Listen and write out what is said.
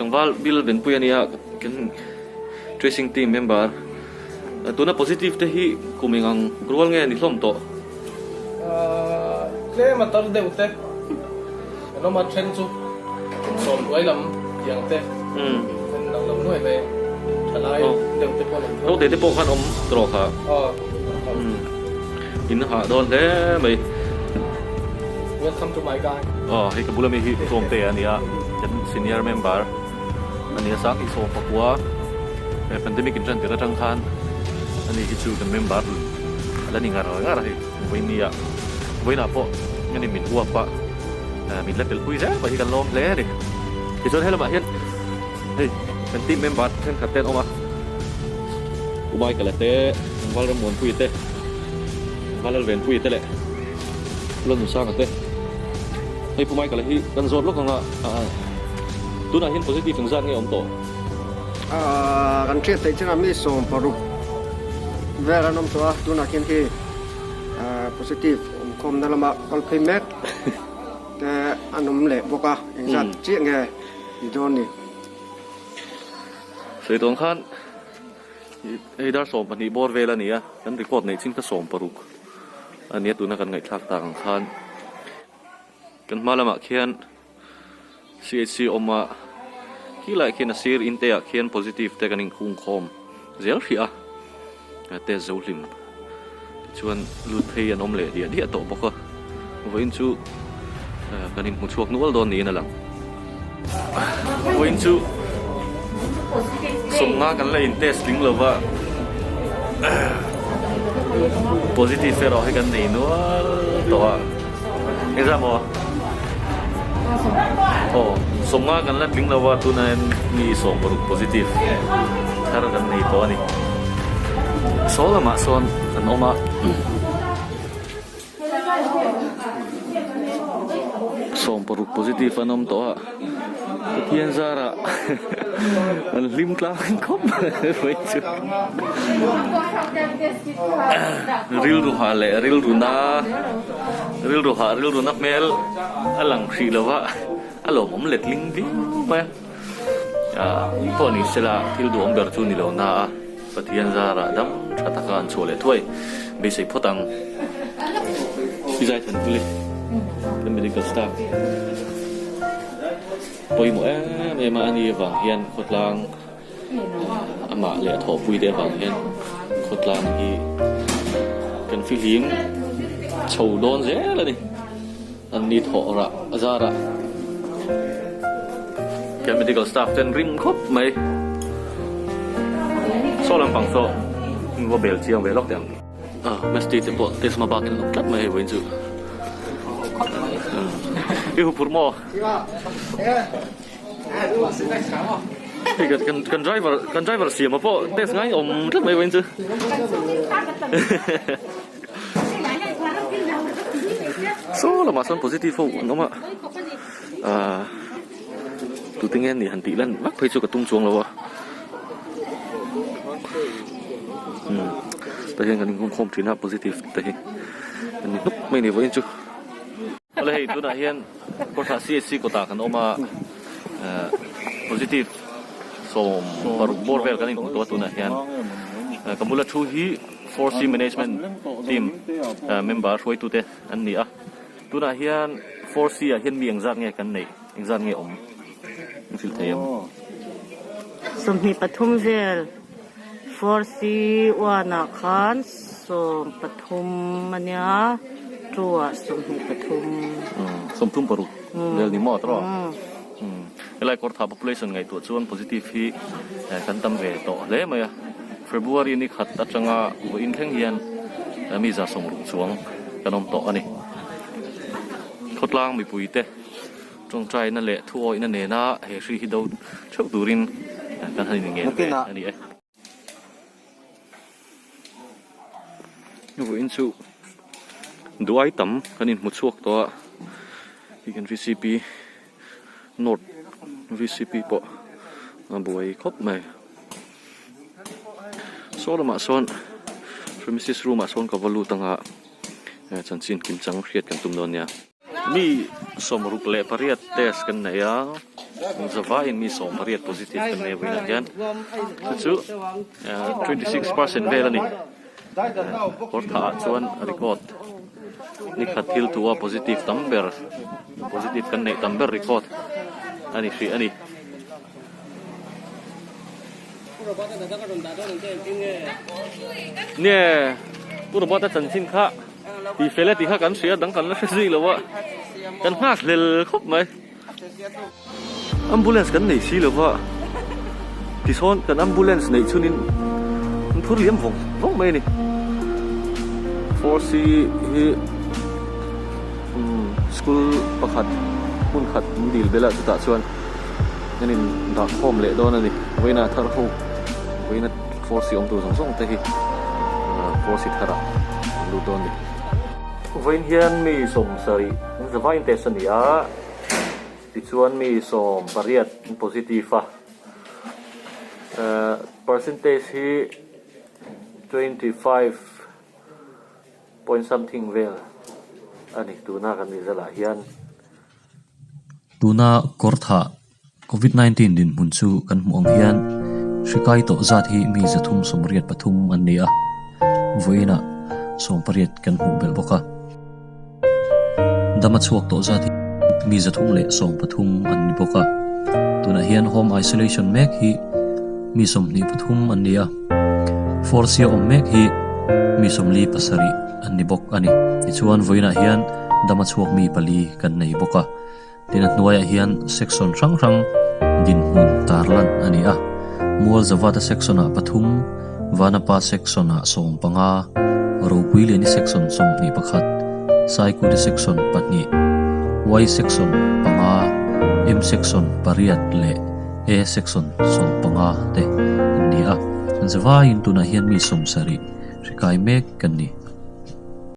Tlangval Bill Venpui a nia kan tracing team member tuna positive te hi kum eng ang rual nge ni hlawm tawh? Tlem a tar deuh te an awm a, then chu kum sawm hnuai lam tiang te then ang lo nuai mai thalai deuh te pawh an awm tho. Naute te pawh khan awm tawh kha. In hah dawn hle mai. Welcome to my guy. Aw hei ka bula mi hi Tlawmte a nia kan senior member a nia sang hi sawm pakua he pandemic in tan tir atang khan ani hi chu kan member a la ni ngar ngar a hei vawinia vawiinah pawh ani min uap a min la tel pui zel mai hi kan lawm hle a ni tichuan helamah hian hei kan team member thenkhat te an awm a U Michael-a te Valrammuanpuia te Valalvenpuia te leh Lalnunsanga te hei Pu Michael-a hi kan zawt lawk ang a tunah hian positive engzat nge awm tawh? Kan hriat theih chinah mi 60 vel an awm tawh a, tunah khian khi positive awmkhawmna lama kal phei mek te an awm leh bawk a, engzat chiah nge ni dawn ni? Sawi tawn khan Hei dar 12 bawr vel a ni a, kan record neih chin kha 60 a nia tuna kan ngaihthlak tak ang khan kan hma lamah khian CHC awm a, khi laiah khian a sir in te ah khian positive te kan inkhung khawm zel hrih a, test zo hlim tichuan lut phei an awm leh diah diah tawh bawk a, vawiin chu kan inhmu chhuak nual dawn niin a lang. Vawiin chu sawmnga kan la in test tling lo va, positive erawh hi kan nei nual tawh a, engzah maw? Aw sawmnga kan la tling lo va tunah hian mi 60 positive thar kan nei tawh a ni. Saw lamah sawn an awm a. 60 positive an awm tawh a Pathian zarah an hlim tlang khawp mai chu rilru hah leh rilru na rilru hah rilru na hmel a lang hrih lo va a lawmawm letling viau mai a pawh ni sela thil duhawm ber chu ni lo na a. Pathian zarah dam tha taka an chhuah leh thuai beisei phawt ang. I zai than puli kan medical staff pawimawh em em a ani avang hian khawtlang amah leh a thawhpui te avang hian khawtlang hi kan fihlim chho dawn zel a ni. An ni thawh rah a zarah kan medical staff ten rim khawp mai. Saw lampang saw va bel chiang ve lawk teh ang. Ah Mesti te pawh test hma bakin an awm tlat mai hei vawiin chu. I huphurh maw? Hei kan kan driver kan driver siama pawh test ngai awm tlat mai vawiin chu. Saw lamah sawn positive ho an awm a ahh tute nge an nih han tih lan vak phei chu ka tum chuang lo a umm tah hian kan inkhawm thin a positive te hi an ni hnuk mai a ni vawiin chu awle hei tunah hian kawrthah CHC kawtah kan awm a ahh positive 60 bawr vel kan inhmu tawh a tunah hian ka bula thu hi. 4C Management Team member hruaitute an ni a, tunah hian 4C ah hian mi engzat nge kan neih, engzat nge awm in hrilh thei em? 23 vel 4C 1 ah khan 13 a nia, 2 ah 23. 36 vel ni maw tawh? Helai kawrtha population ngaihtuah chuan positive hi kan tam ve tawh hle mai a, February ni khat atanga vawiin thleng hian mi 60 chuang kan awm tawh a ni. Khawtlang mipuite tawngtaina leh thuawihna nena he hri hi do theuh turin kan han inngen ve a ni e. Vawiin chu duai tam kan inhmu chhuak tawh a, hei kan VCP North VCP pawh a buai khawp mai. Saw lamah sawn premises room ah sawn ka va lut ang a, chanchin kimchang hriat kan tum dawn nia. Mi 68 test kan nei a, zavaiin mi 18 positive kan nei vawiinah hian chu chu 26% vel a ni. Kawr thah ah chuan record ni khat thil thu a positive tam ber positive kan neih tam ber record a ni hrih a ni. Nge Pu Robert-a chanchin kha tih fel e tih kha kan hria dang kan la hre zui lo a kan nghak hlel khawp mai. Ambulance kan nei si lo va tichuan kan ambulance neih chhunin an phur liam vawng vawng mai a ni. 4C hi school pakhat hmun khat an dil belh a chutah chuan an in dah khawm leh dawn a ni. Vawiina thar ho vawiina 4C awm tur zawng zawng te hi 4C tharah an lut dawn a ni. Vawiin hian mi 70 zavaiin test a ni a. Tichuan mi 18 positive a, percentage hi 25 point something vel a ni tuna kan result ah hian. Tuna kawr thah Covid 19 dinhmun chu kan hmuh ang hian hri kai tawh zat hi mi 383 an ni a, vawiinah 18 kan hmuh belh bawk a. Dama chhuak tawh zat hi mi 313 an ni bawk a, tunah hian home isolation mek hi mi 23 an ni a, force-a awm mek hi mi 47 an ni bawk a ni. Tichuan vawiinah hian dama chhuak mi pali kan nei bawk a, tin a hnuaiah hian section hrang hrang dinhmun tarlan a ni a, Mualzavata section-ah pathum, Vanapa section-ah 15, Ropuiliani section 21, Saikuti section pahnih, Y section panga, M section pariat leh A section 15 te an ni a. Zavaiin tunah hian mi 70 hri kai mek kan ni.